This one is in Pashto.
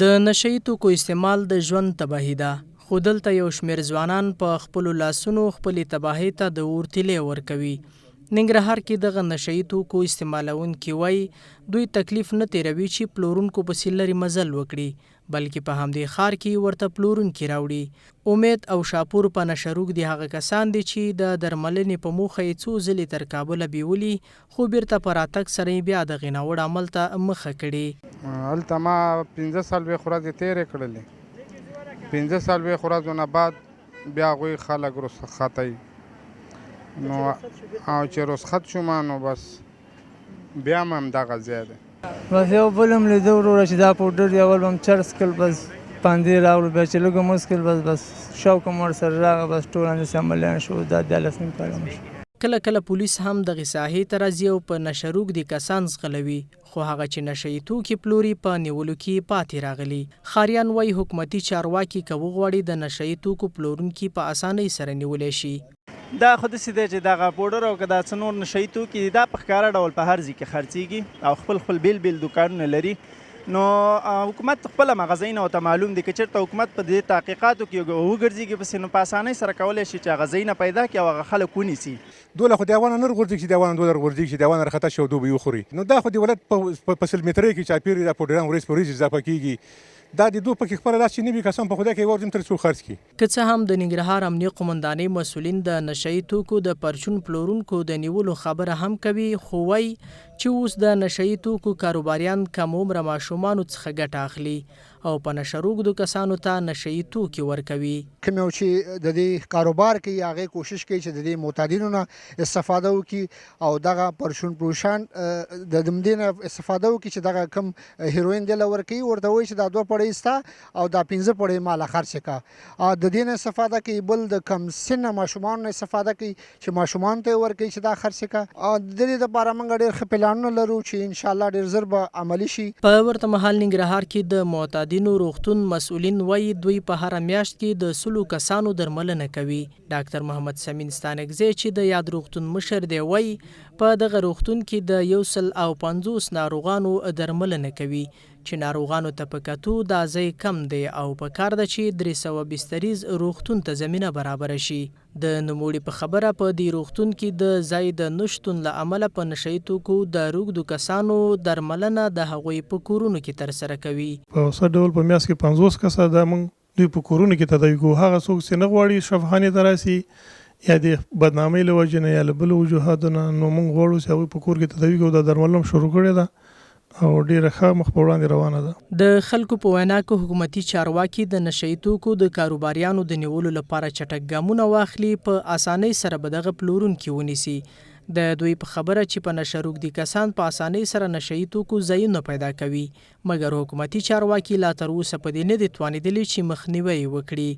د نشه يي توکو استعمال د ژوند تباهي ده، خو دلته یو شمېر ځوانان په خپلو لاسونو خپلې تباهۍ ته د اور تیلی ورکوي. ننګرهار کې دغه نشه يي توکو استعمالوونکي وايي، دوی تکلیف نه تېروي چې پلورونکو پسې لرې مزل وکړي، بلکې په همدې ښار کې ورته پلورونکي راوړي. امید او شاپور په نشه روږدي هغه کسان دي چې د درملنې په موخه یې څو ځلې تر کابله بیولي، خو بیرته په راتګ سره یې بیا دغې ناوړه عمل ته مخه کړې. هلته ما 45 ورځې تېرې کړلې، 45 ورځو نه بعد بیا هغوی خلک رخصتوي، نو او چې رخصت شوم نو بس بیا هم همدغه ځای دی. بس یو بل هم لیده وروره چې دا پوډر دی، اول به هم چرس څکل، بس پاندې راغلو، بیا چې لږ هم وڅکل، بس بس شوق هم ورسره راغی، بس ټول همداسې عملیان شو، دا 13 نیم کاله مو شو. کله کله پولیس هم دغې ساحې ته راځي او په نشه روږدي کسان ځغلوي، خو هغه چې نشه یي توکي پلوري په نیولو کې یې پاتې راغلي. ښاریان وايي حکومتي چارواکي که وغواړي د نشه یي توکو پلورونکي په اسانۍ سره نیولی شي. دا خو داسې دی چې دغه پوډر او که دا څه نور نشه یي توکي دي، دا په ښکاره ډول په هر ځای کې خرڅېږي او خپل خپل بېل بېل دوکانونه لري، نو حکومت خپله هم هغه ځایونه ورته معلوم دي. که چېرته حکومت په دې تحقیقاتو کې وګرځېږي پسې، نو په اسانۍ سره کولی شي چې هغه ځایونه پیدا کړي او هغه خلک ونیسي. دوه له خو د ونه نه غورځېږي چې د ونه دوه غورځېږي چې د ونه راخطا شي او دوه به یې وخوري، نو دا خو د ولایت په 100 مترۍ کې چاپېرې دا پوډران ورځ په ورځ اضافه کېږي. دا د دوه پکې خپله لاس چې نه وي، قسم په خدای که یوه ورځ هم ترې څوک خرڅ کړي. که څه هم د ننګرهار امنیه قومندانۍ مسؤلین د نشه یي توکو د پرچون پلورونکو د نیولو خبره هم کوي، خو وايي چې اوس د نشه یي توکو کاروباریان کم عمره ماشومانو څخه ګټه اخلي او په نشه روږدو کسانو ته نشه یي توکي ورکوي. کوم یو چې د دې کاروبار کوي هغه کوشش کوي چې د دې معتادینو نه استفاده وکړي او دغه پرچون فروشان د دې نه استفاده وکړي چې دغه کوم هیروین دی له ورکوي، ورته وایي چې دا دوه پړۍ ستا او دا پنځه پړۍ ماله خرڅې کا، د دې نه استفاده کوي. بل د کم سنه ماشومانو نه استفاده کوي چې ماشومانو ته یې ورکوي چې دا خرڅې کا. د دې لپاره موږ ډېر ښه پلانونه لرو چې ان شاء الله ډېر زر به عملي شي. په ورته مهال ننګرهار کې د معتادینو روغتون مسؤلین وايي، دوی په هره میاشت کې د سلو کسانو درملنه کوي. ډاکتر محمد ثمین ستانکزی چې د یاد روغتون مشر دی وايي، په دغه روغتون کې د 150 ناروغانو درملنه کوي چې ناروغانو ته په کتو دا ځای کم دی او په کار ده چې 300 بستریز روغتون ته زمینه برابره شي. د نوموړي په خبره په دې روغتون کې د ځای د نشتون له امله په نشه یي توکو د روږدو کسانو درملنه د هغوی په کورونو کې ترسره کوي. په اوسط ډول په میاشت کې 50 کسه دا موږ دوی په کورونو کې تداوي کوو، هغه څوک چې نه غواړي شفاخانې ته راسي یا د بدنامۍ له وجې نه یا له بلو وجوهاتو نه، نو موږ غواړو چې هغوی په کور کې تداوي کوو. دا درملنه هم شروع کړې ده او ډېره ښه مخ په وړاندې روانه ده. د خلکو په وینا که حکومتي چارواکي د نشه یي توکو د کاروباریانو د نیولو لپاره چټک ګامونه واخلي، په اسانۍ سره به دغه پلورونکي ونیسي. د دوی په خبره چې په نشه روږدي کسان په اسانۍ سره نشه یي توکو ځایونه پیدا کوي، مګر حکومتي چارواکي لا تر اوسه په دې نه دي توانېدلي چې مخنیوی یې وکړي.